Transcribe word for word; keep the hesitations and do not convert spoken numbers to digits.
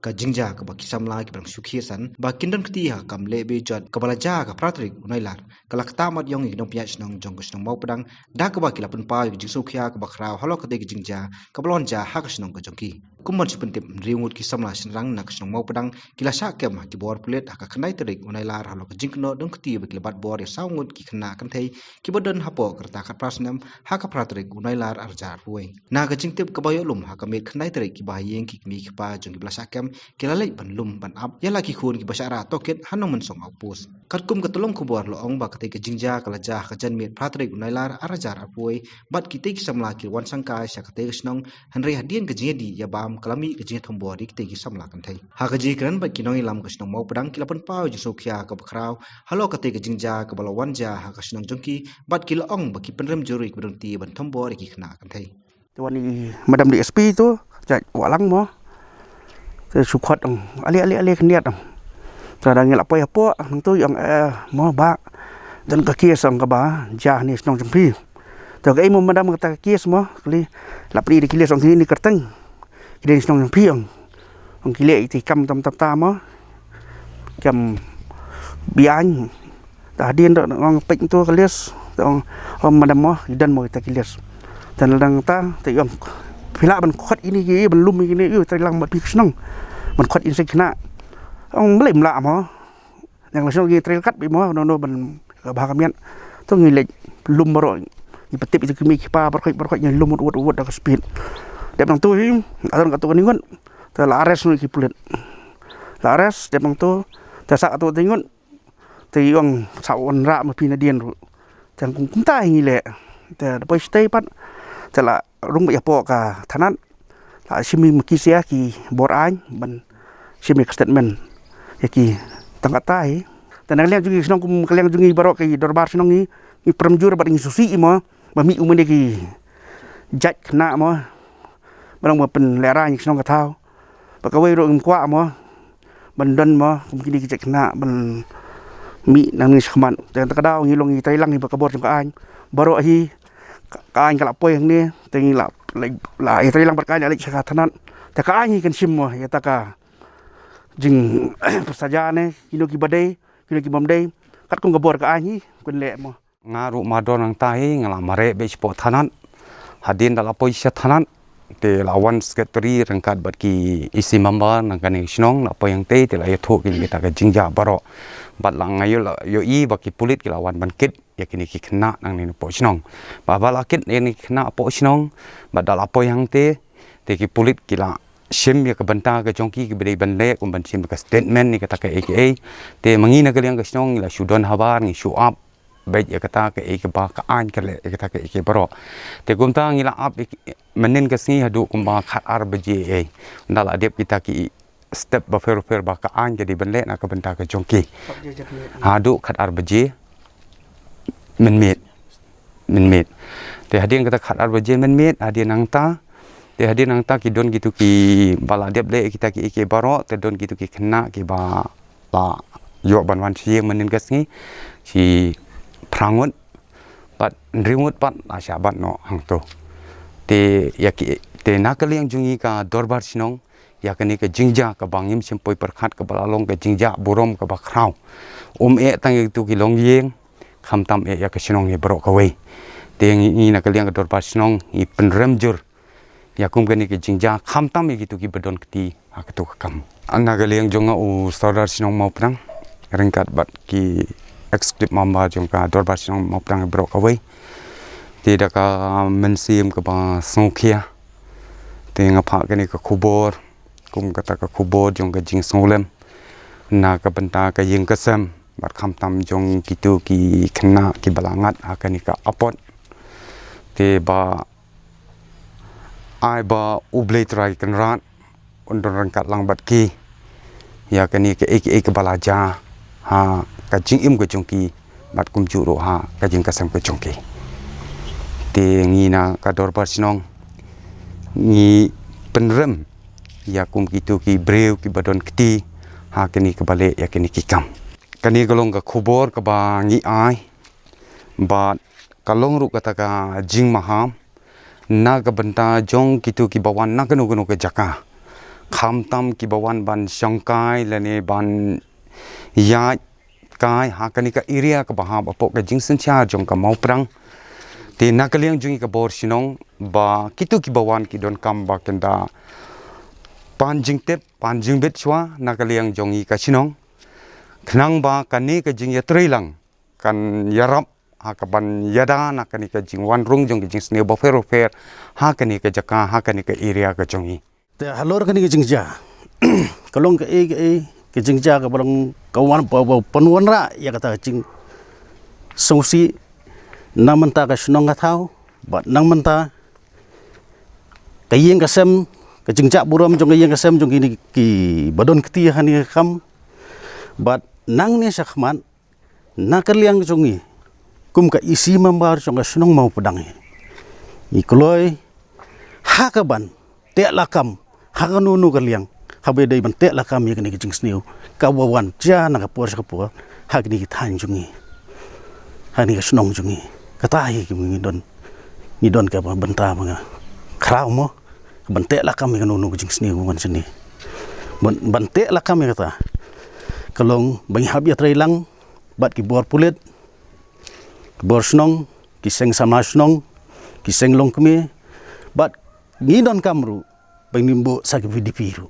Ka jingjia kaba ki samla kiba dang shu khie san ba kin don kti ha ka kam leh beh jot kaba la jia ha ka phra tarik u Nailar, ka la ktah mat ïong ïa ki nongpynïaid shnong jong ka shnong Mawpdang, da kaba ki la pynpaw ïa ka jingsngewkhia kaba khraw halor katei ka jingjia kaba la wan jia ha ka shnong ka jong ki. Kum ban shu pyntip, hynriew ngut ki samla shynrang na ka shnong Mawpdang ki la shah kem ha ki bor pulit ha ka khyndai tarik u Nailar halor ka jingkynnoh donkti ba ki la bat bor ïa saw ngut ki khynnah kynthei kiba don hapoh ka rta khatphra snem ha ka phra tarik u Nailar arhajar arphew wei. Na ka jingtip kaba ïoh lum, ha ka miet khyndai tarik ki bahaïing, ki kmie ki kpa jong kiba la shah kem ki la leit ban lum ban ap ïa la ki khun kiba shah rah tohkit ha Nongmynsong Outpost. Katkum ka tyllong khubor la ong ba katei ka jingjia ka la jia ha ka janmiet phra tarik u Nailar arhajar arphew wei, bad kitei ki samla ki la wan shangkai sha katei ka shnong, hynrei hadien ka jingïadih ïabam ka la mih ka jingïathombor ïa kitei ki samla kynthei. Ha ka jingkren bad ki nongïalam ka shnong Mawpdang, ki la pynpaw ïa ka jingsngewkhia kaba khraw halor katei ka jingjia kaba la wan jia ha ka shnong jong ki, bad ki la ong ba ki pynrem jur ïa kiba don kti ban thombor ïa ki khynnah kynthei. Te wan i Madam D S P tu, jait wah lang mo. Te shu khot ong, "Ale, ale, ale, khyndiat ong." Te da ngi la poi hapoh, nangtu i ong, "Eh, mo bah, don ka case ong kaba jia hangne shnong jong phi." Te ka ei mo Madam kata ka case mo, kali, la pyni da ki list ong kine ni kyrteng. Ki dei shnong jong phi ong. Ong ki leh ïa ki kam tam tam tam mo. Kam biang. Ta hadien da ong peit tu ka list. Ta ong, "Oh, Madam mo, i don mo kita ki list." Te la dang ta, te ong, "Phi lah ban khot ïa kine ki, ban lum ïa kine, ïa, trai lang bad phi ka shnong. Ban khot ïa ki khynnah." Ong, "Balei ym lah mo. Nang la shnong ngi trai kat beit mo, no, no, ban ka bha ka miat." To ngi leit lum baroh. Ngi pyntip ïa ki kmie ki kpa baroh, baroh ngi lum wut, wut, wut da ka speed. Dep nangtu hi, adon katto katne ngut. Te la arrest noh ïa ki pulit. La arrest, dep nangtu, te sa katto katne ngut. Te i ong sa wanrah ma phi nadien ruh. Te kum kumta hi ngi leh. Te da poi shatei pat. Te la rung beit hapoh ka thanat. La shim ïa ma ki sia ki bor aiñ ban shim ïa ka statement. Ïa ki tang kata hi. Te na ka liang jong ngi shnong kum ka liang jong ngi baroh ki dorbar shnong ngi, ngi pynrem jur bad ngi sngewsih mo. Ba mih u mane ki jait khynnah mo. Ba nang ba pynlehrain ïa ka shnong ka thaw. Ba kawei ruh ngim kwah mo ban don mo kum kine ki jait khynnah ban mih nangne shakhmat. Te kata ka daw ngi long ngi trai lang hi bad ka bor jong ka aiñ. Baroh hi ka, ka aiñ ka la poi hangne, te ngi la, la, la, ïa trai lang bad ka aiñ la leit sha ka thanat. Te ka aiñ hi kan shim mo ïa kata ka jingpynsaja ne, kino kiba dei, kino ki bym dei. Katkum ka bor ka aiñ hi kan leh mo. Nga ruh mardor nangta hi nga la mareh beit shapoh thanat. Hadien da la poi sha thanat, te la wan secretary ryngkat bad ki E C member na kane ka shnong, la poi hangtei, te la ïathuh kine kita ka jingjia baroh. Bad la nga ïoh, la ïohi ba ki pulit ki la wan ban kit ïa kine ki khynnah nangne napoh shnong. Ba, ba la kit ïa kine ki khynnah hapoh shnong, bad da la poi hangtei, te ki pulit ki la shim ïa ka bynta ka jong ki, kiba dei ban leh, kum ban shim ka statement ne kata kaei kaei. Te ma ngi na ka liang ka shnong ngi la shu don habar, ngi shu ap beit ïa kata kaei kaba ka aiñ ka leh ïa kata kaei kaei baroh. Te kumta ngi la ap ïa ki, mynnin ka sngi haduh kumba khatar baje ei. Da la dep kita ki step bapher bapher ba ka aiñ ka dei ban leh na ka bynta ka jong ki. Haduh khatar baje mynmiet. Mynmiet. Te hadien kata khatar baje mynmiet, hadien nangta. Te hadien nangta ki don kitu kiba la dep leh kita kiei kiei baroh, te don kitu ki khynnah kiba la ïoh ban wan sha ïing mynnin ka sngi, shi phra ngut, bad hynriew ngut pat la shah bat noh hangto. Te ïa ki, te na ka liang jong ngi ka dorbar shnong, ïa kane ka jingjia kaba ngim shym poi pyrkhat kaba la long ka jingjia burom kaba khraw. Um eh tang ïa kitu ki longïing, khamtam eh ïa ka shnong hi baroh kawei. Te ngi, ngi na ka liang ka dorbar shnong, ngi pynrem jur ïa kum kane ka jingjia, khamtam ïa kitu kiba don kti ha katu ka kam. Na ka liang jong nga u Sordar Shnong Mawpdang, ryngkat bad ki executive member jong ka dorbar shnong Mawpdang baroh kawei. Te da ka mynsiem kaba sngewkhia, te nga phah kane ka khubor, kum kata ka khubor jong ka jingsngewlem na ka bynta ka ïing ka sem, bad khamtam jong kitu ki khynnah kiba la ngat ha kane ka apot. Te ba ai ba U Blei Trai Kynrad un don ryngkat lang bad ki ïa kane kaei kaei kaba la jia ha ka jingim ka jong ki, bad kumjuh ruh ha ka jingkasem ka jong ki. Te ngi na ka dorbar shnong ngi pynrem ïa kum kitu ki briew kiba don kti ha kane kaba leh ïa kane ki kam. Kane ka long ka khubor kaba ngi ai, bad ka long ruh kata ka jingmaham na ka bynta jong kitu kiba wan na kano kano ka jaka, Khamtam kiba wan ban shongkai lane ban ïaid kai ha kane ka area kaba hap hapoh ka jingsynshar jong ka Mawprang. Te na ka liang jong ngi ka bor shnong ba kito kiba wan ki donkam ba kin da pan jingtip pan jingbit shuwa na ka liang jong ngi ka shnong. Khnang ba kane ka jingïatreilang kan ïarap ha kaban ïada na kane ka jingwan rung jong ka jingsniew bapher bapher ha kane ka jaka ha kane ka area ka jong ngi. Te halor kane ka jingjia ka long kaei kaei ka jingjia kaba long ka wan ba, ba pynwanrah ïa kata ka jingsngewsih na mynta ka shnong ka thaw bad na mynta ka ïing ka sem, ka jingjah burom jong ka ïing ka sem jong kine kiba don kti ha kane ka kam. Bad nangne shakhmat na ka liang jong ngi kum ka EC member jong ka shnong Mawpdang hi, ngi kloi ha kaban teh lakam ha kano kano ka liang haba dei ban teh lakam ïa kane ka jingsniew kaba wan jia na ka por sha ka por ha kane ka thaiñ jong ngi, ha kane ka shnong jong ngi. Kata hi kaba ngi don, ngi don kaba bynta ba nga khraw mo, ban teh lakam ïa kano kano ka jingsniew wan shane. Ban, ban teh lakam ïa kata ka long ba ngi hap ïatreilang bad ki bor pulit, ki bor shnong, ki seng samla shnong, ki seng longkmie, bad ngi donkam ruh ba ngin buh sa ki VDP ruh.